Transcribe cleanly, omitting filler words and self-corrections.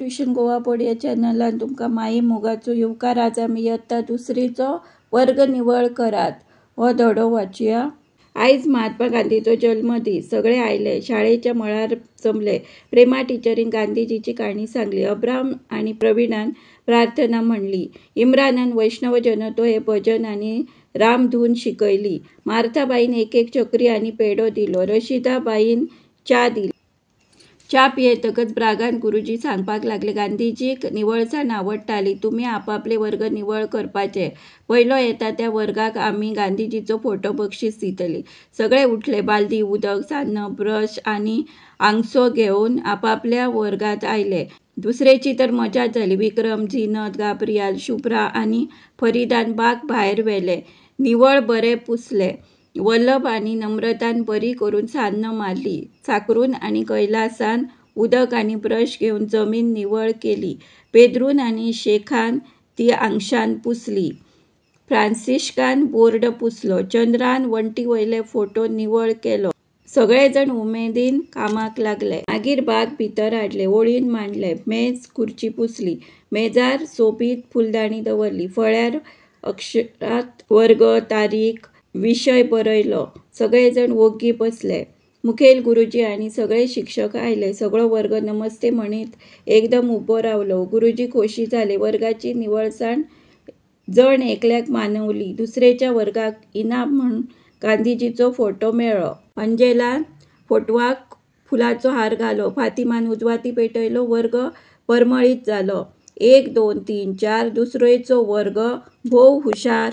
Tuition Goa board या चॅनलान तुमकां माई मोगाचो येवकार. आज आमी यत्ता दुसरीचो वर्ग निवळ करात हो धडो वाचया. आयज महात्मा गांधीचो जल्मदीस. सगळे आयले, शाळेच्या मळार जमले. प्रेमा टिचरीन गांधीजीची काणी सांगली. अब्राहम आनी प्रवीणान प्रार्थना म्हणली. इम्रानान वैष्णव जनतो हे भजन आनी रामधून शिकयली. मार्थाबाईन एक एक चक्री आनी पेडो दिलो. रशिदाबाईन च्या दिली. च्या पियेतकच ब्रागांझ गुरुजी सांगपाक लागले, गांधीजीक निवळसाण आवडटाली. तुमी आपापले वर्ग निवळ करपाचे. पयलो येता त्या वर्गाक आमी गांधीजीचो फोटो बक्षीस दितलीं. सगळे उठले. बालदी, उदक, सान्न, ब्रश आनी आंगसो घेवन आपापल्या वर्गांत आयले. दुसरेची तर मजाच जाली. विक्रम, झीनत, गाब्रियाल, शुभ्रा आनी फरीदान बाक भायर व्हेलें. निवळ बरें पुसलें. वल्लभ आनी नम्रतान बरी करून सान्न मारली. साक्रून आनी कैलासान उदक आनी ब्रश घेवन जमीन निवळ केली. पेद्रून आनी शेखान ती आंगशान पुसली. फ्रांसिश्कान बोर्ड पुसलो. चंद्रान वण्टी वयले फोटो निवळ केलो. सगळे जाण उमेदीन कामाक लागले. मागीर बाक भितर हाडले. ओळीन मांडले. मेज, खुर्ची पुसली. मेजार सोबीत फुलदाणी दवरली. फळ्यार अक्षरांत वर्ग, तारीख, विशय बरयलो. सगळे जाण वोग्गी बसले. मुखेल गुरुजी आनी सगळे शिक्षक आयले. सगळो वर्ग नमस्ते म्हणीत एकदम उबो रावलो. गुरुजी खोशी जाले. वर्गाची निवळसाण जण एकल्याक मानवली. दुसरेच्या वर्गाक इनाम म्हूण गांधीजीचो फोटो मेळ्ळो. अंजेलान फोटवाक फुलांचो हार घालो. फातिमान उजवाती पेटयलो. वर्ग परमळीत जालो. 1, 2, 3, 4 दुसरेचो वर्ग भोव हुशार.